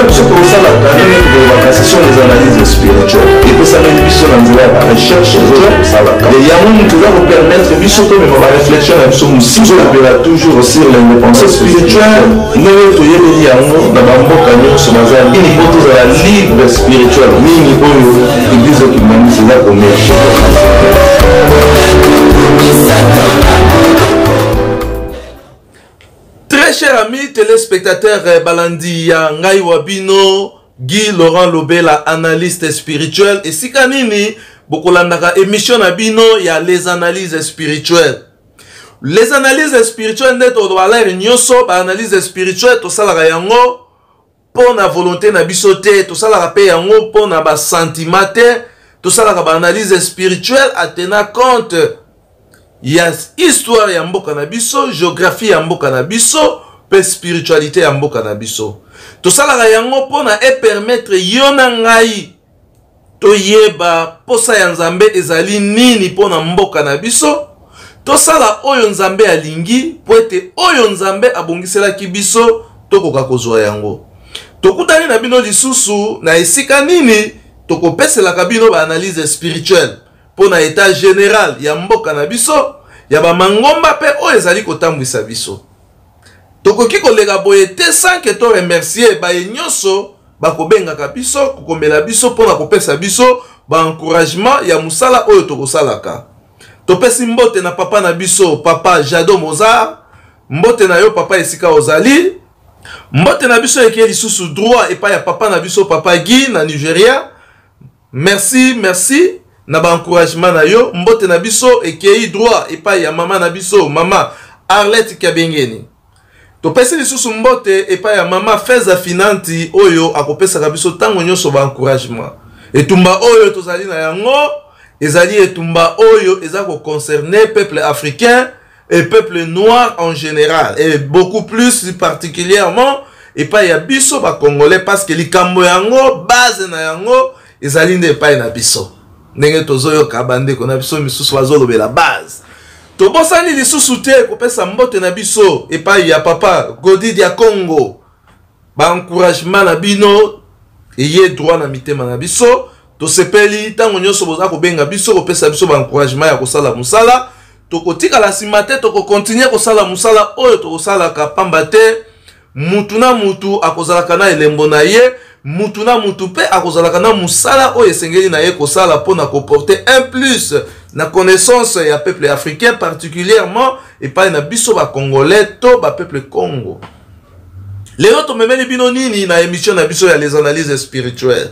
Mosala biso tokosalaka ndenge tokolobaka, ce sont les analyses spirituelles epesameli biso na nzela ya barecherche tosalaka. Yango moto eza kopermettre biso tomema baréflexion na biso mosusu. Tozolobela toujours sur l'indépendance spirituelle ndenge toyebeli yango na bamboka nyonso baza nini, mpo tozala libre spirituel mingi oyo église kimbanguiste eza komérite. Très cher ami téléspectateur eh, balandi ya ngai wa bino Guy Laurent Lobela, analyste spirituel, esika nini bokolandaka émission na bino ya les analyses spirituelles. Les analyses spirituelles nde toloba lere nyonso, ba analyse spirituelle tosalaka yango mpo na volonté na biso te, tosalaka mpe yango mpo na basentiment te. Tosalaka baanalyse spirituelle atena compte ya histoire ya mboka na biso, géographie ya mboka na biso mpe spiritualité ya mboka na biso. Tosalaka yango mpo na epermettre yo na ngai toyeba posa ya Nzambe ezali nini mpo na mboka na biso, tosala oyo Nzambe alingi mpo ete oyo Nzambe abongiselaki biso tokoka kozwa yango. Tokutani na bino lisusu na esika nini tokopeselaka bino baanalyse spirituelle mpo na etat général ya mboka na biso, ya bamangomba mpe oyo ezali kotambwisa biso. Tokoki koleka boye te sans que to remercier baye nyonso bakobengaka biso, kokomela biso mpo na kopesa biso baencouragement ya mosala oyo tokosalaka. Topesi mbote na papa na biso, papa Jado Mozart. Mbote na yo papa esika ozali. Mbote na biso ekei lisusu droit epai ya papa na biso, papa Guy na Nigeria. Merci, merci na baencouragement na yo. Mbote na biso ekei droit epai ya mama na biso, mama Arlette Kabengeni. Topesi lisusu mbote epai ya mama Feza Finanti oyo akopesaka biso ntango nyonso baencouragement. Etumba oyo tozali na yango ezali etumba oyo eza koconcerne peuple africain et peuple noir en général, et beaucoup plus particulièrement epai ya biso bacongolais, parce que likambo yango, base na yango ezali nde epai na biso. Ndenge tozoyoka bandeko na biso misusu bazolobela base. Tobosani lisusu te kopesa mbote na biso epai ya papa Godi dia Congo. Baencouragement na bino eye droit na mitema na biso. Tosepeli ntango nyonso boza kobenga biso, kopesa biso baencouragement ya kosala mosala. Tokotikala nsima te, tokokontinue kosala mosala oyo tokosalaka, pamba te mutu na mutu akozalaka na elembo na ye, mutu na mutu mpe akozalaka na mosala oyo esengeli na ye kosala mpo na koporter un plus na connaissance ya peuple africain, particulièrement epai na biso bacongolais to bapeuple Congo. Lelo tomemeli bino nini na émission na biso ya les analyses spirituelles?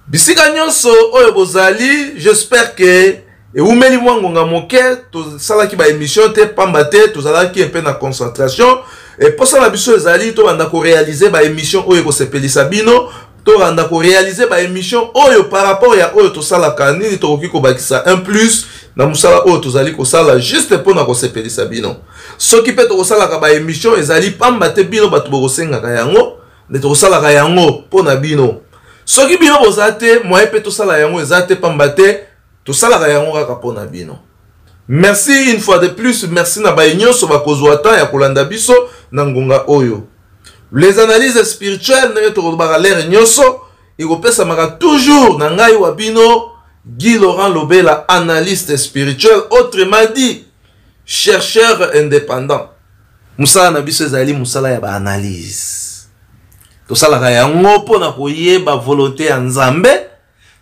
Bisika nyonso oyo bozali, j'espère que ewumeli mwa ngonga moke tosalaki baémission te, pamba te tozalaki mpe na concentration. Eposa na biso ezali tobanda koréaliser baémission oyo ekosepelisa bino, tobanda koréaliser baémission oyo par rapport ya oyo tosalaka, nini tokoki kobakisa un plus na mosala oyo tozali kosala, juste mpona kosepelisa bino. Soki mpe tokosalaka baémission, ezali pamba te bino bato bokosengaka yango nde tokosalaka yango mpo na bino. Soki bino boza te, moyen mpe tosala yango eza te, pamba te tosalaka yango kaka mpo na bino. Merci une fois de plus, merci na baye nyonso bakozwa temps ya kolanda biso na ngonga oyo. Les analyses spirituelles, ndenge tokolobaka lere nyonso, ekopesamaka toujours na ngai wa bino Guy Laurent Lobela, analyste spirituel, autrement dit chercheur indépendant. Mosala na biso ezali mosala ya baanalyse. Tosalaka yango mpo na koyeba volonté ya Nzambe,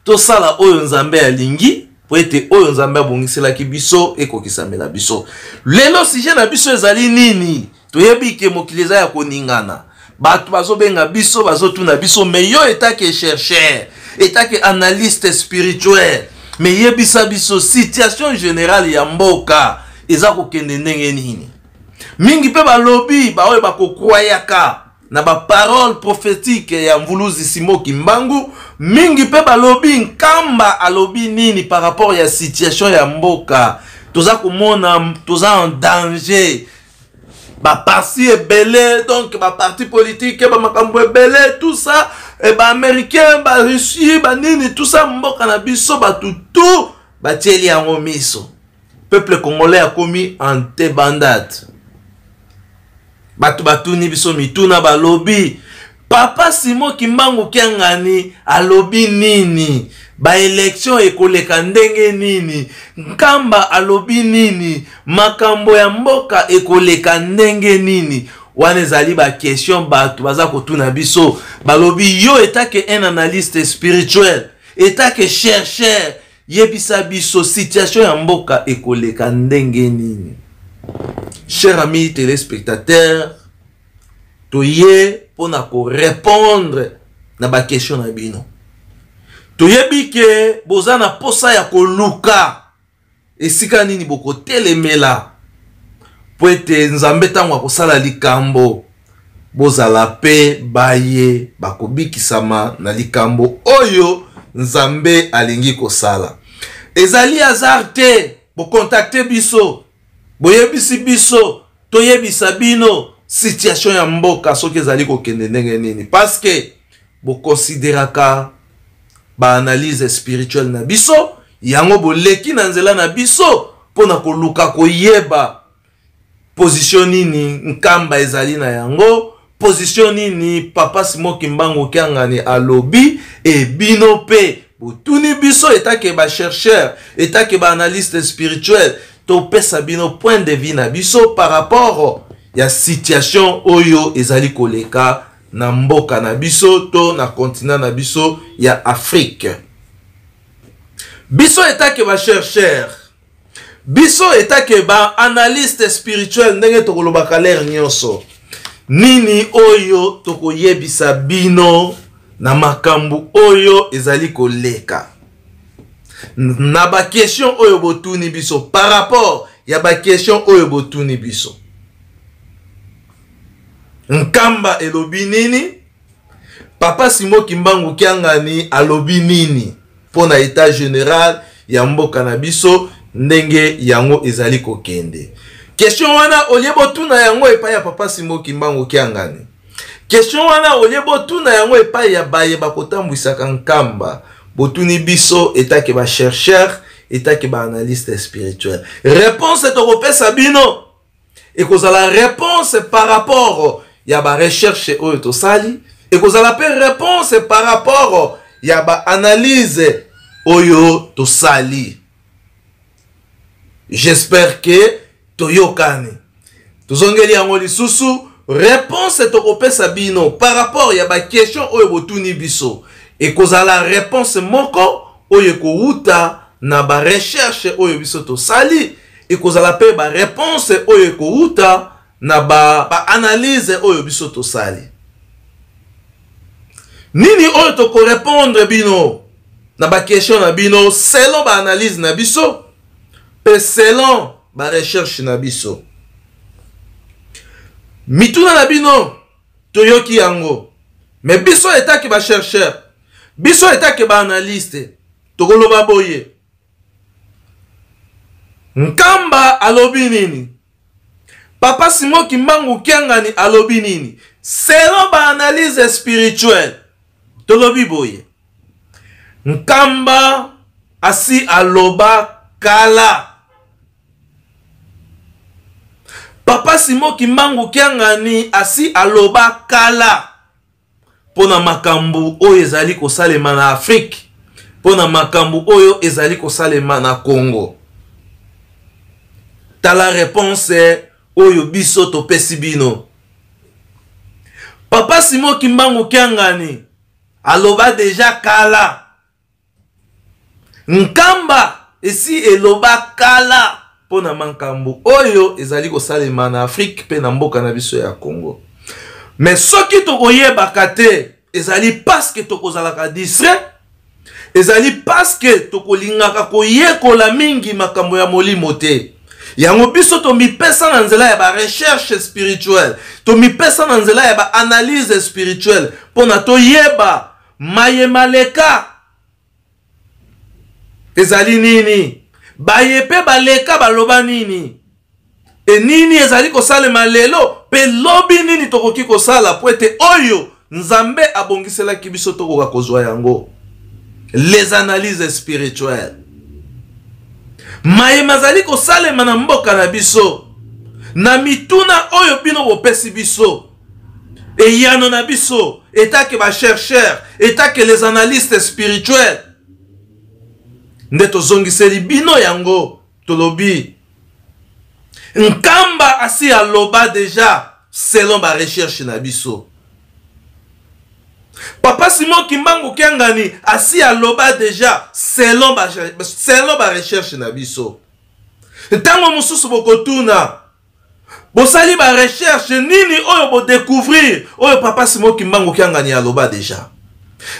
tosala oyo Nzambe alingi po ete oyo Nzambe abongiselaki biso ekokisamela biso. Lelo sujet na biso ezali nini? Toyebi ke mokili eza ya koningana, bato bazobenga biso, bazotuna biso: mais yo etake chercheur, etake analyste spirituel, mais yebisa biso situation générale ya mboka eza kokende ndenge nini? Mingi mpe balobi, baoyo bakokwayaka na baparole prophétique ya Mvuluzi Simo Kimbangu, mingi mpe balobi Nkamba alobi nini par rapport ya situation ya mboka? Toza komona toza en danger, baparti ebele, donc baparti politique, bamakambo ebele, tout ça, e baaméricain, barussie, banini, tout ça. Mboka na biso, bato tout batieli yango miso. Peuple congolais akomi en débandade. Bato batuni biso mituna, balobi Papa Simon Kimbangu Kiangani alobi nini? Ba election ekoleka ndenge nini? Nkamba alobi nini? Makambo ya mboka ekoleka ndenge nini? Wana ezali ba question bato baza kotuna biso. Balobi yo etake un analyste spirituel, etake chercheur, yebisa biso situation ya mboka ekoleka ndenge nini? Cher ami téléspectateur, toye mpo na korepondre na baquestion na bino. Toyebi ke boza na posa ya koluka esika nini bokotelemela mpo ete Nzambe ntango akosala likambo bozala mpe baye bakobikisama na likambo oyo Nzambe alingi kosala. Ezali hasard te bokontakte biso, boyebisi biso, toyebisa bino situation ya mboka soki ezali kokende ndenge nini, parce que bokonsideraka baanalyse spirituelle na biso, yango boleki na nzela na biso mpo na koluka koyeba position nini Nkamba ezali na yango, position nini Papa Simon Kimbangu Kiangani alobi. E bino mpe botuni biso etake ba chercheur, etake ba analyste spirituel, topesa bino point de vue na biso par rapport ya situation oyo ezali koleka na mboka na biso to na continent na biso ya Afrique. Biso etake ba chercheur, biso etake ba analyste spirituel, ndenge tokolobaka lere nyonso, nini oyo tokoyebisa bino na makambo oyo ezali koleka na ba question oyo botuni biso, par rapport ya ba question oyo botuni biso. Nkamba elobi nini? Papa Simon Kimbangu Kiangani alobi nini mpo na état général ya mboka na biso ndenge yango ezali kokende? Question wana olie botuna yango epai ya Papa Simon Kimbangu Kiangani. Question wana olie botuna yango epai ya baye bakotambwisaka Nkamba. Botuni biso etake ba chercheur, etake ba analyste spirituel. Réponse tokopesa bino ekozala réponse par rapport ya ba recherche oyo tosali, ekozala pe réponse par rapport ya ba analyse oyo tosali. J'espère que toyokani. Tozongeli yango lisusu, réponse tokopesa bino par rapport ya ba question oyo botuni biso ekozala réponse moko oyo ekowuta na ba recherche oyo biso tosali, ekozala pe ba réponse oyo ekowuta na ba analyse oyo biso tosali. Nini oyo tokorepondre bino na ba question na bino selon ba analyse na biso pe selon ba recherche na biso. Mituna na bino toyoki yango, mais biso etake ba chercheur, biso etake ba analyste, tokoloba boye. Nkamba alobi nini? Papa Simon Kimbangu Kiangani alobi nini? Selon ba analyse spirituelle, tolobi boye. Nkamba asi aloba kala. Papa Simon Kimbangu Kiangani asi aloba kala pona makambo oyo ezali kosalema na Afrique, pona makambo oyo ezali kosalema na Congo. Tala réponse oyo biso topesi bino. Papa Simon Kimbangu Kiangani aloba deja kala. Nkamba esi eloba kala pona makambo oyo ezali kosalema na Afrique pe na mboka na biso ya Congo. Mais soki tokoyebaka te, ezali parce que tokozalaka distrait, ezali parce que tokolingaka koyekola mingi makambo ya molimo te. Yango biso tomipesa na nzela ya ba recherche spirituelle, tomipesa na nzela ya ba analyse spirituelle pona toyeba maye maleka ezali nini, baye pe baleka baloba nini, e nini ezali kosalema lelo pe lobi nini tokoki kosala po ete oyo Nzambe abongiselaki biso tokoka kozwa yango. Les analyses spirituelles, maye mazali kosalema na mboka na biso, na mituna oyo bino bopesi biso. Eyano na biso etake bachercheur, etake les analystes spirituels, nde tozongiseli bino yango. Tolobi Nkamba asi aloba deja selon ba recherche na biso. Papa Simon Kimbangu Kiangani asi aloba deja selon ba recherche na biso. Ntango mosusu bokotuna bosali ba recherche nini oyo bodécouvrir oyo Papa Simon Kimbangu Kiangani aloba deja?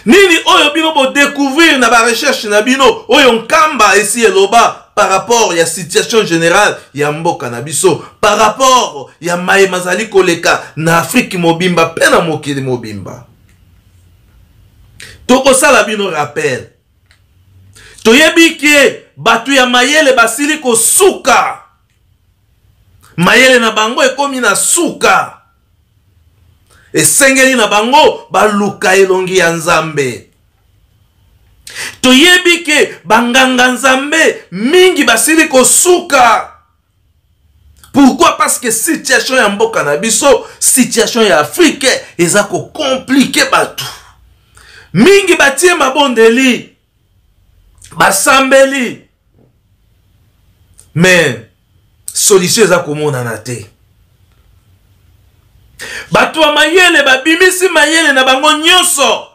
Nini oyo bino bodécouvrir na ba recherche na bino oyo Nkamba esi eloba par rapport ya situation générale ya mboka na biso, par rapport ya maye mazali koleka na Afrique mobimba pe na mokili mobimba? Tokosala bino rappel. Toyebi ke bato ya mayele basili kosuka, mayele na bango ekomi na suka, esengeli na bango baluka elongi ya Nzambe. Toyebi ke banganga Nzambe mingi basili kosuka. Pourquoi? Parce que situation ya mboka na biso, situation ya Afrique eza ko compliquer bato mingi. Batie mabondeli, basambeli, mais solution eza komonana te. Bato ya mayele babimisi mayele na bango nyonso,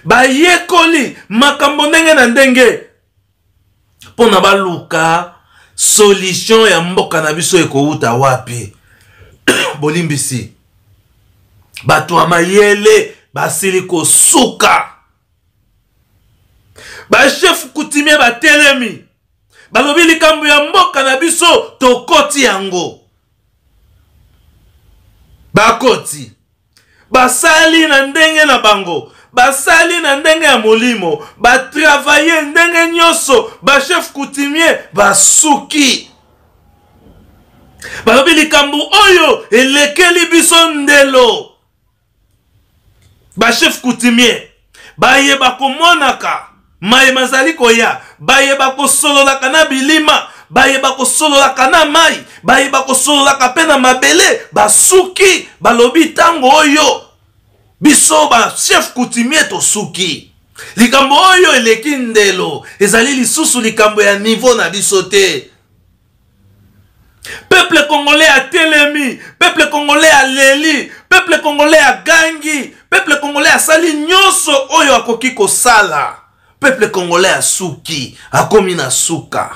bayekoli makambo ndenge na ndenge mpona baluka solution ya mboka na biso ekowuta wapi. Bolimbisi, bato ya mayele basili kosuka. Ba chef coutumier batelemi, balobi likambo ya mboka na biso tokoti yango. Bakoti, basali na ndenge na bango, basali na ndenge ya molimo, batravaille ndenge nyonso. Bachef coutumier basuki, balobi likambo oyo elekeli biso ndelo. Bachef coutumier bayeba komonaka maye mazali koya, bayeba kosololaka na bilima, bayeba kosololaka na mai, bayeba kosololaka mpe na mabele. Basuki, balobi ntango oyo biso bachef coutumier tosuki, likambo oyo eleki ndelo, ezali lisusu likambo ya niveau na biso te. Peuple congolais atelemi, peuple congolais aleli, peuple congolais agangi, peuple congolais asali nyonso oyo akoki kosala. Peuple congolais asuki, akomi na suka.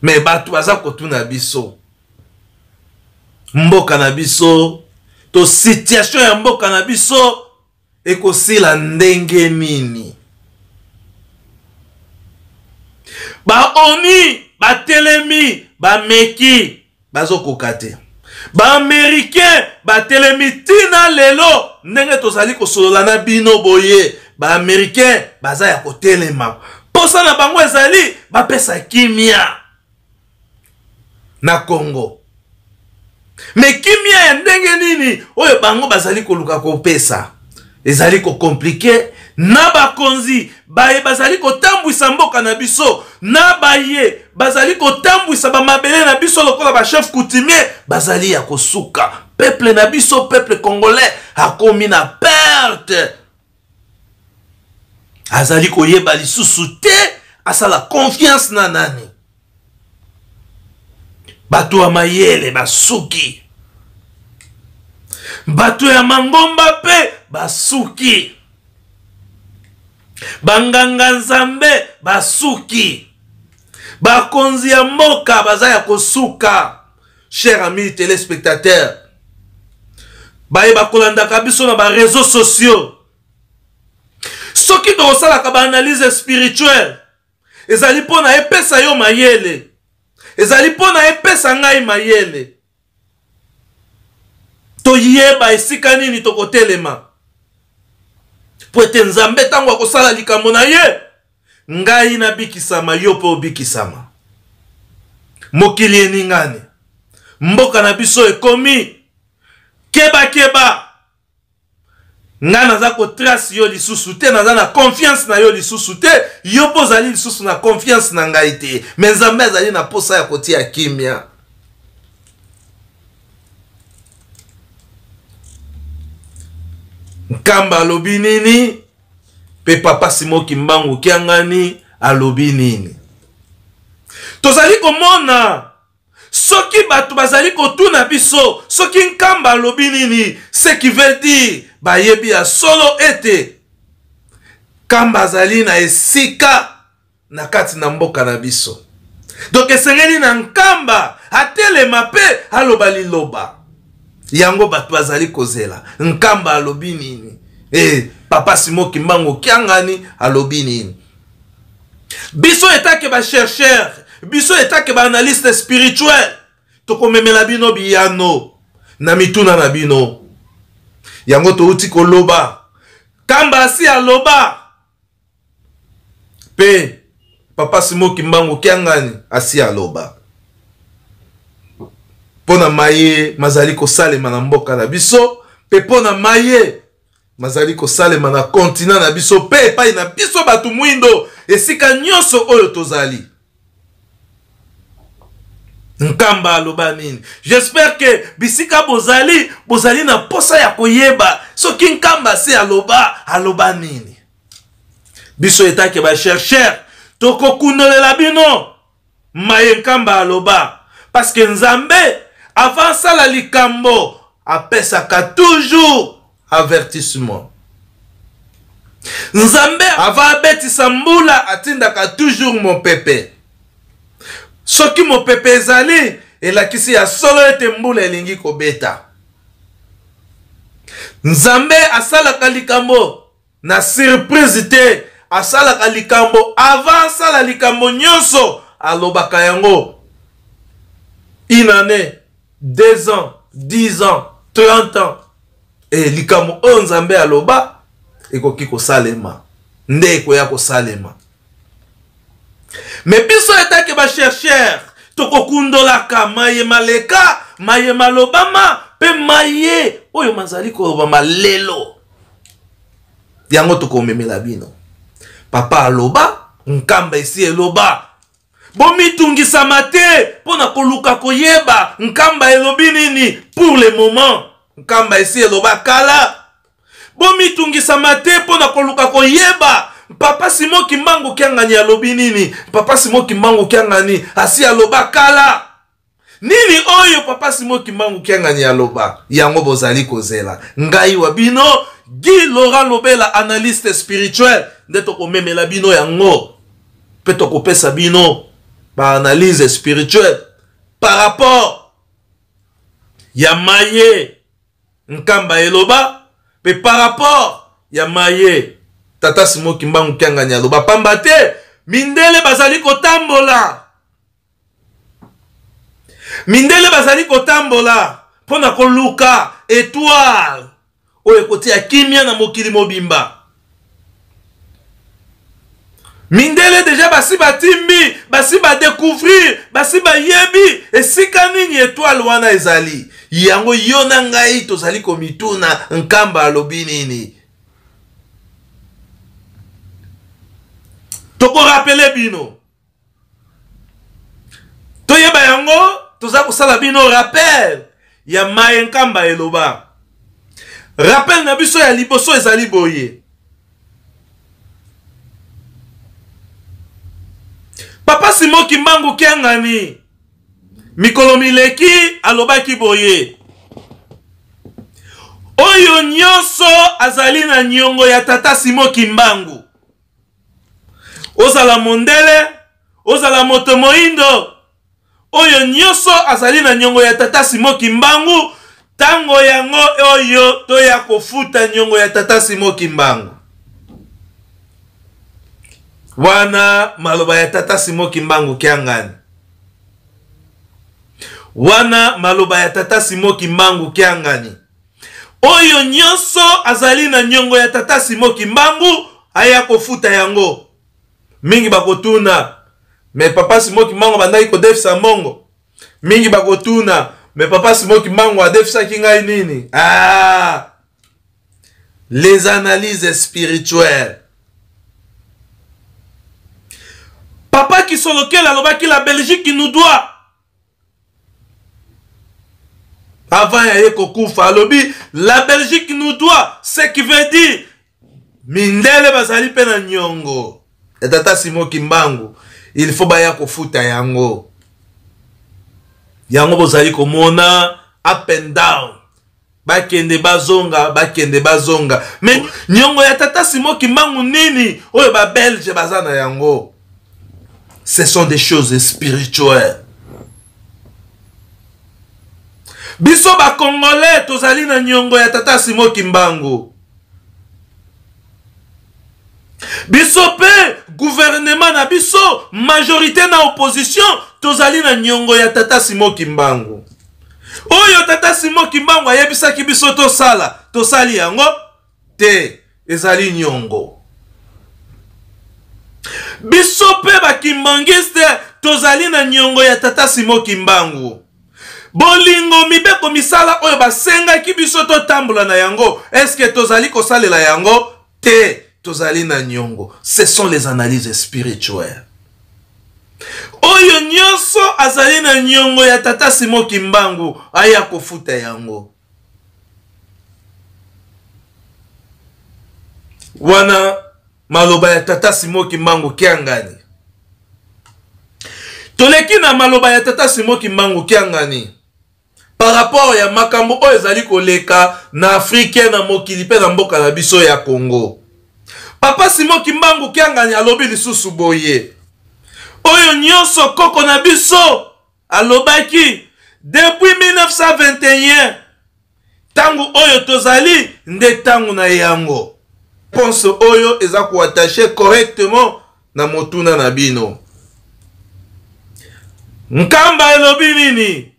Me bato baza kotuna biso, mboka na biso to situation ya mboka na biso ekosila ndenge nini? Baoni batelemi, bameki, bazokoka te. Baaméricain batelemi ntina lelo ndenge tozali kosolola na bino boye, baaméricain baza ya kotelema. Mposa na bango ezali bapesa kimia na Congo. Me kimia ya ndenge nini oyo bango bazali koluka kopesa ezali kocompliquer na bakonzi baye bazali kotambwisa mboka na biso, na baye bazali kotambwisa bamabele na biso lokola bachef coutumier, bazali ya kosuka. Peuple na biso, peuple congolais akomi na perte, azali koyeba lisusu te asala confiance na nani. Bato ya mayele basuki, bato ya mangomba mpe basuki, banganga Nzambe basuki, bakonzi ya mboka baza ya kosuka. Cher ami téléspectateur, baye bakolandaka biso na baréseaux sociaux, soki tokosalaka baanalyse spirituelle, ezali mpo na epesa yo mayele, ezali mpo na epesa ngai mayele, toyeba esika nini tokotelema, po ete Nzambe ntango akosala likambo na ye, ngai nabikisama, yo mpe obikisama. Mokili eningani, mboka na biso ekomi kebakeba. Ngai naza kotrace yo lisusu te, naza na confiance na yo lisusu te, yo mpo ozali lisusu na confiance na ngai te. Me Nzambe azali na posa ya kotia kimia. Nkamba alobi nini mpe papa Simon Kimbangu Kiangani alobi nini. Tozali komona soki bato bazali kotuna biso soki Nkamba alobi nini, ce qui veut dire bayebi ya solo ete Nkamba azali na esika na kati na mboka na biso. Donc esengeli na Nkamba atelema mpe aloba liloba yango. Bato bazali kozela Nkamba alobi nini, papa Simon Kimbangu Kiangani alobi nini. Biso etake bachercheur, biso etake baanalyste spirituel, tokomemela bino biyano na mituna na bino. Yango touti koloba, Nkamba asi aloba mpe papa Simon Kimbangu Kiangani asi aloba mpo na maye mazali kosalema na mboka na biso mpe mpo na maye mazali kosalema na kontina na biso mpe epai na biso bato mwindo, esika nyonso oyo tozali. Nkamba aloba nini? J'espère que bisika bozali, bozali na posa ya koyeba soki Nkamba se aloba, aloba nini. Biso etake ba chercheur tokokundolela bino maye Nkamba aloba, parce que Nzambe avant asala likambo apesaka toujours avertissement. Nzambe avant abetisa mbula atindaka toujours mopepe. Soki mopepe ezali, elakisi ya solo ete mbula elingi kobeta. Nzambe asalaka likambo na surprise te, asalaka likambo avant asala likambo nyonso alobaka yango. Une année, 2 ans, 10 ans, 30 ans, e likambo oyo Nzambe aloba ekoki kosalema nde ekoya kosalema. Me biso etake bachercheur tokokundolaka maye maleka, maye malobama mpe maye oyo mazali kolobama lelo. Yango tokomemela bino. Papa aloba, Nkamba esi eloba. Bomitungisama te mpo na koluka koyeba Nkamba elobi nini. Pour le moment, Nkamba esi eloba kala. Bomitungisama te mpo na koluka koyeba papa Simon Kimbangu Kiangani alobi nini. Papa Simon Kimbangu Kiangani asi aloba kala. Nini oyo papa Simon Kimbangu Kiangani aloba, yango bozali kozela. Ngai wa bino Guy Laurent Lobela, analyste spirituel, nde tokomemela bino yango mpe tokopesa bino baanalyse spirituelle par rapport ya maye Nkamba eloba mpe par rapport ya maye tata Simon Kimbangu Kiangani aloba, pamba te mindele bazali kotambola, mindele bazali kotambola mpo na koluka étoile oyo ekotia kimia na mokili mobimba. Mindele deja basi batimbi, basi badécouvrir, basi bayebi esika nini étoile wana ezali. Yango yo na ngai tozali komituna Nkamba alobi nini. Tokorapele bino, toyeba yango, toza kosala bino rappel ya maye Nkamba eloba. Rappel na biso ya liboso ezali boye: papa Simon Kimbangu Kiangani mikolo mileki alobaki boye: oyo nyonso azali na nyongo ya tata Simon Kimbangu, ozala mondele, ozala moto moindo, oyo nyonso azali na nyongo ya tata Simon Kimbangu, ntango yango oyo toya kofuta nyongo ya tata Simon Kimbangu. Wana maloba ya tata Simon Kimbangu Kiangani. Wana maloba ya tata Simon Kimbangu Kiangani. Oyo nyonso azali na nyongo ya tata Simon Kimbangu aya kofuta yango. Mingi bakotuna, me papa Simon Kimbangu abandaki kodefisa mbongo. Mingi bakotuna, me papa Simon Kimbangu adefisaki ngai nini? Les analyses spirituelles. Papa Kisolokele alobaki la Belgique qui nous doit. Avant ya ye kokufa alobi la Belgique nous doit, ce qui veut dire mindele bazali mpe na nyongo ya tata Simon Kimbangu, il faut baya kofuta yango. Yango bozali komona up and down, bakende bazonga, bakende bazonga. Mais nyongo ya tata Simon Kimbangu nini oyo ba Belge baza na yango? Ce sont des choses spirituelles. Biso ba Congolais tozali na nyongo ya tata Simon Kimbangu. Biso pe gouvernement na biso, majorité na opposition, tozali na nyongo ya tata Simon Kimbangu. Oyo tata Simon Kimbangu ayebisaki biso tosala, tosali yango te, ezali nyongo. Biso pe ba kimbangiste tozali na nyongo ya tata Simon Kimbangu. Bolingo, mibeko, misala oyo basengaki biso totambola na yango, est-ce que tozali kosalela yango te? Tozali na nyongo. Ce sont les analyses spirituelles. Oyo nyonso azali na nyongo ya tata Simon Kimbangu aya kofuta yango. Wana maloba ya tata Simon Kimbangu Kiangani. Toleki na maloba ya tata Simon Kimbangu Kiangani par rapport ya makambo oyo ezali koleka na Afrique, na mokili pe na mboka na biso ya Congo. Papa Simon Kimbangu Kiangani alobi lisusu boye: oyo nyonso koko na biso alobaki depuis 1921, tango oyo tozali nde tango na yango. Réponse oyo eza koattache correctement na motuna na bino. Nkamba elobi nini?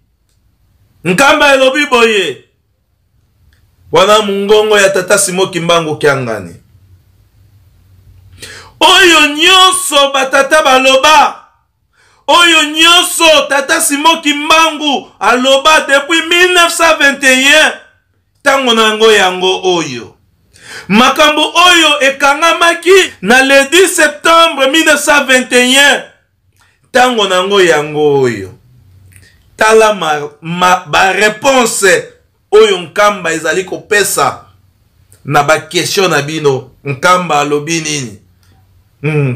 Nkamba elobi boye. Wana mungongo ya tata Simon Kimbangu Kiangani. Oyo nyonso batata baloba, oyo nyonso tata Simon Kimbangu aloba depuis 1921, tango na yango yango oyo. Makambo oyo ekangamaki na le 10 septembre 1921, tango na yango yango oyo. Tala ba réponse oyo Nkamba ezali kopesa na ba question na bino. Nkamba alobi nini?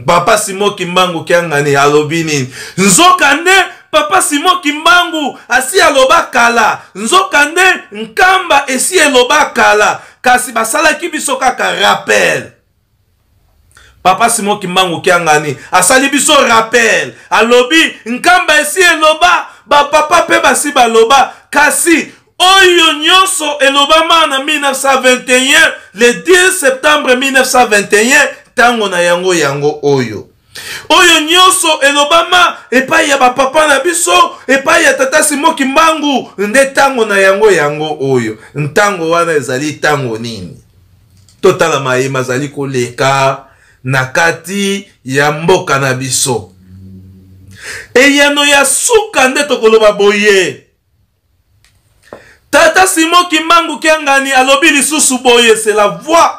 Papa Simon Kimbangu Kiangani alobi nini? Nzokande Papa Simon Kimbangu asi aloba kala, nzokande Nkamba esi eloba kala, kasi basalaki biso kaka rappel. Papa Simon Kimbangu Kiangani asali biso rappel, alobi Nkamba esi eloba, ba papa pe basi baloba, kasi oyo nyonso elobama na 1921, le 10 septembre 1921, tango na yango yango oyo. Oyo nyonso elobama epai ya bapapa na biso, epai ya tata Simon Kimbangu, nde tango na yango yango oyo. Ntango wana ezali tango nini? Totala maye mazali koleka na kati ya mboka na biso. Eyano ya suka nde tokoloba boye. Tata Simon Kimbangu Kiangani alobi lisusu boye, c'est la voix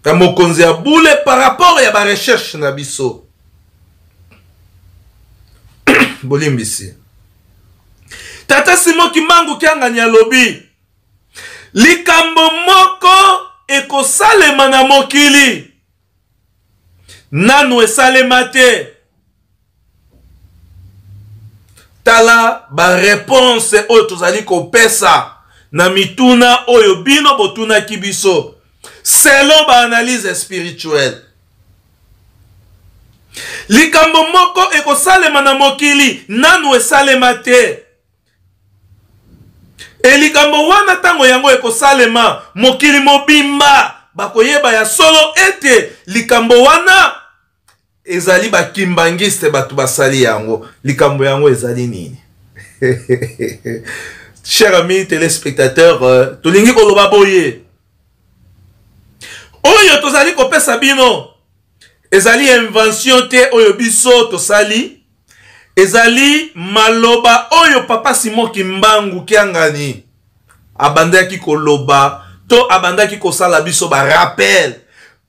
ya mokonzi ya bule par rapport ya ba recherche na biso. Bolimbisi. Tata Simon Kimbangu Kiangani alobi likambo moko ekosalema na mokili nanu esalema te. Tala ba réponse oyo tozali kopesa na mituna oyo bino botunaki biso selon ba analyse spirituelle. Likambo moko ekosalema na mokili nanu esalema te. E likambo wana ntango yango ekosalema, mokili mobimba bakoyeba ya solo ete likambo wana ezali ba kimbangiste bato basali yango. Likambo yango ezali nini? Chers amis téléspectateurs, tolingi koloba boye. Oyo tozali kopesa bino ezali invention te oyo biso tosali, ezali maloba oyo Papa Simon Kimbangu Kiangani abandaki koloba to abandaki kosala biso ba rappel.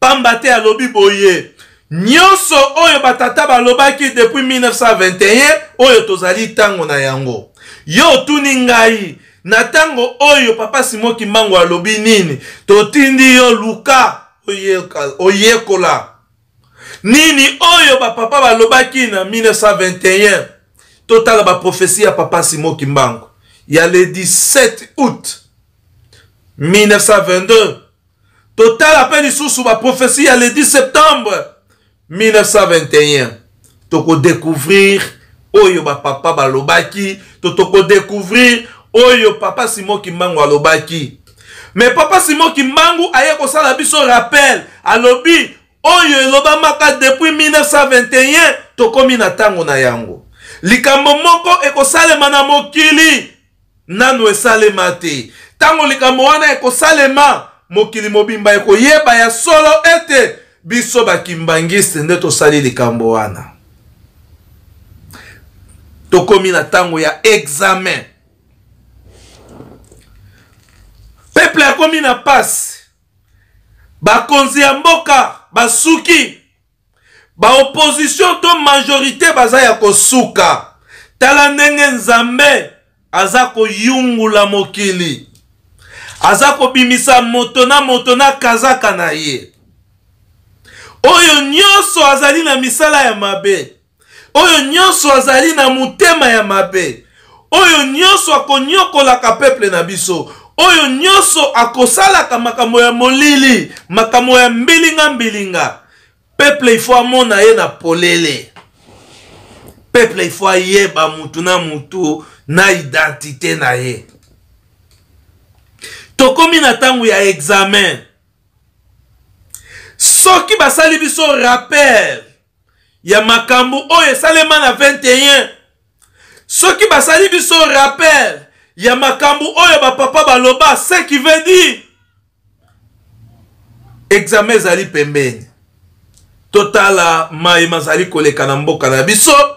Pamba te alobi boye, nyonso oyo batata balobaki depuis 1921 oyo tozali tango na yango. Yo otuni ngai na ntango oyo papa Simon Kimbangu alobi nini? Totindi yo luka oyekola nini oyo bapapa balobaki na 1921. Totala baprofesi ya papa Simon Kimbangu ya le 17 août 1922. Totala mpe lisusu baprofesi ya le 10 septembre 1921. Tokodécouvrir oyo bapapa balobaki, to tokodécouvrir oyo papa Simon Kimbangu alobaki. Mais papa Simon Kimbangu aye kosala biso rappel, alobi oyo elobamaka depuis 1921, tokomi na ntango na yango. Likambo moko ekosalema na mokili nanu esalema te. Ntango likambo wana ekosalema, mokili mobimba ekoyeba ya solo ete biso bakimbangiste nde tosali likambo wana. Tokomi na ntango ya examen. Peuple akomi na pasi, bakonzi ya mboka basuki, baopposition to majorité baza ya kosuka. Tala ndenge Nzambe aza koyungula mokili, aza kobimisa moto na moto na kazaka na ye. Oyo nyonso azali na misala ya mabe, oyo nyonso azali na motema ya mabe, oyo nyonso akonyokolaka peuple na biso, oyo nyonso akosalaka makambo ya molili, makambo ya mbilinga mbilinga, peuple il faut amona ye na polele. Peuple il faut ayeba mutu na mutu na identité na ye. Tokomi na ntango ya examen. Soki basali biso rappel ya makambo oyo esalema na 21, soki basali biso rappel ya makambo oyo bapapa baloba, ce qui veut dire examen ezali pembeni. Totala maye mazali koleka na mboka na biso,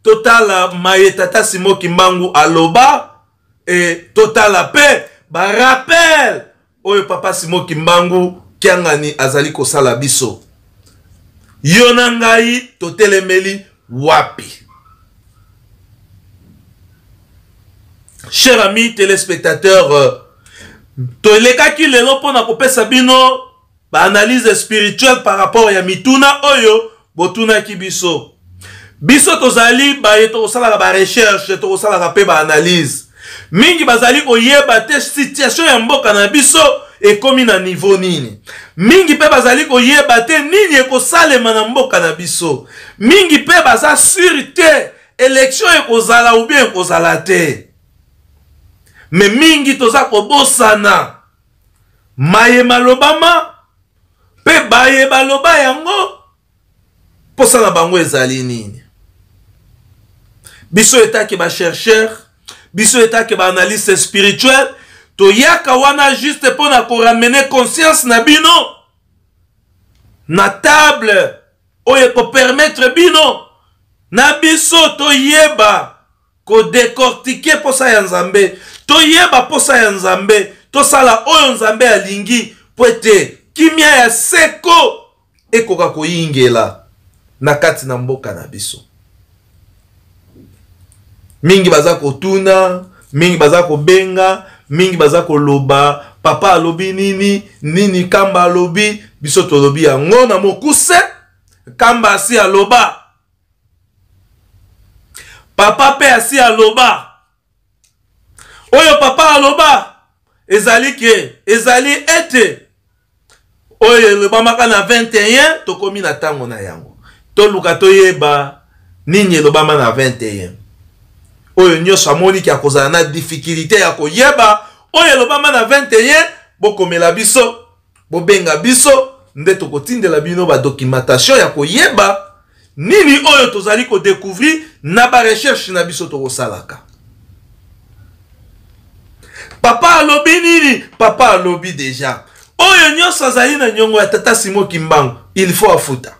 totala maye tata Simon Kimbangu aloba, e totala pe ba rappel oyo papa Simon Kimbangu Kiangani azali kosala biso. Yo na ngai totelemeli wapi? Chers amis téléspectateurs, tolekaki lelo mpona kopesa bino baanalyse spirituelle par rapport ya mituna oyo botunaki biso. Biso tozali baye tokosalaka ba recherche, tokosalaka mpe ba analyse. Mingi bazali koyeba te situation ya mboka na biso ekomi na niveau nini. Mingi mpe bazali koyeba te nini ekosalema na mboka na biso. Mingi mpe baza sur te élection ekozala ou bien ekozala te. Mais mingi toza kobosana maye malobama mpe baye baloba yango, posa na bango ezali nini. Biso etake ba chercheur, biso etake ba analyste spirituel, toyaka wana juste mpo na koramener conscience na bino na table oyo ekopermettre bino na biso toyeba kodécortiquer posa ya Nzambe, toyeba posa ya Nzambe, tosala oyo Nzambe alingi po ete kimia ya seko ekoka koyingela na kati na mboka na biso. Mingi baza kotuna, mingi baza kobenga, mingi baza koloba papa alobi nini, nini Kamba alobi. Biso tolobi yango na mokuse. Kamba asi aloba, papa pe asi aloba. Oyo papa aloba ezali ke ezali ete oyo elobamaka na 21, tokomi na ntango na yango. Toluka toyeba nini elobama na 21. Oyo nyonso amoniki akozala na difficulté ya koyeba oyo elobama na 21, bokomela biso, bobenga biso, nde tokotindela bino ba documentation ya koyeba nini oyo tozali kodécouvrir na ba recherche na biso tokosalaka. Papa alobi nini? Papa alobi déjà oyo nyonso azali na nyongo ya tata Simon Kimbangu, il faut afuta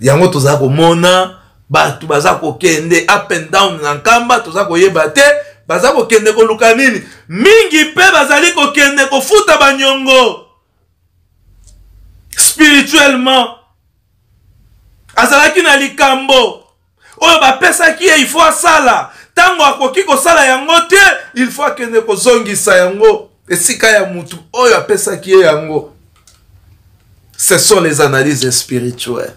yango. Toza komona bato baza kokende up and down na Nkamba, toza koyeba te baza kokende koluka nini. Mingi mpe bazali kokende kofuta banyongo spirituellement. Azalaki na likambo oyo bapesaki ye, il faut asala. Ntango akoki kosala yango te, il faut akende kozongisa yango esika ya mutu oyo apesaki ye yango. Ce sont les analyses spirituelles.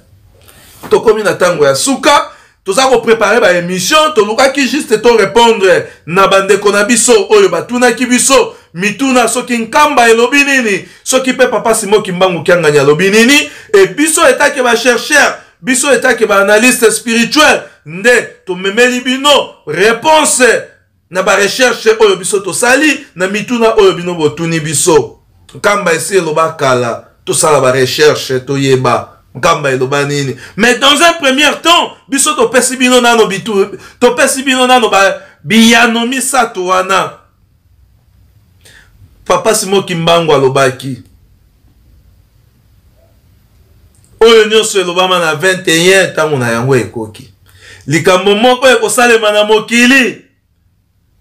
Tokomi na ntango ya suka, toza koprépare baémission. Tolukaki juste to répondre na bandeko na biso oyo batunaki biso mituna soki Nkamba elobi nini, soki mpe Papa Simo Kimbangu Kiangani alobi nini. E biso etake bachercheur, biso etake baanalyste spirituel, nde tomemeli bino réponse na barecherche oyo biso tosali na mituna oyo bino botuni biso. Nkamba esi eloba kala, tosala barecherche, toyeba Nkamba eloba nini. Mais dans un premier temps, biso topesi bino nano bitu, topesi bino nano ba biyano misato wana. Papa Simo Kimbangu alobaki oyo nyonso elobama na 21, ntango na yango ekoki. Likambo moko ekosalema na mokili,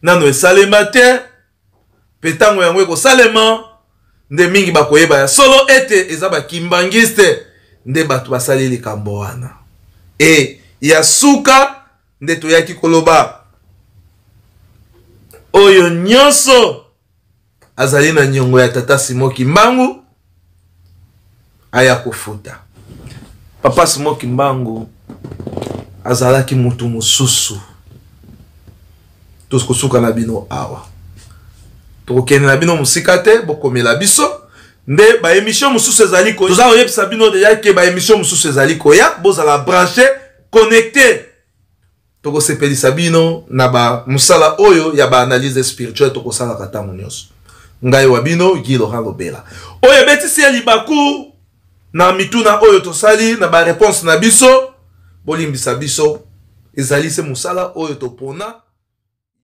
nano esalema te, mpe ntango yango ekosalema nde mingi bakoyeba ya solo ete eza bakimbangiste nde bato basali likambo wana. E ya suka nde toyaki koloba, oyo nyonso azali na nyongo ya Tata Simo Kimbangu aya kofuta. Papa Simo Kimbangu azalaki mutu mosusu. Tokosuka na bino awa, tokokende na bino mosika te. Bokomela biso nde baémission mosusu ezali koya. Toza koyebisa bino deja ke baémission mosusu ezali koya. Bozala branché, connecté. Tokosepelisa bino na bamosala oyo ya baanalyse spirituelle tokosalaka ntango nyonso. Ngai wa bino Guy Laurent Lobela. Oyo ebetisi ye libaku na mituna oyo tosali na baréponse na biso, bolimbisa biso, ezali se mosala oyo topona.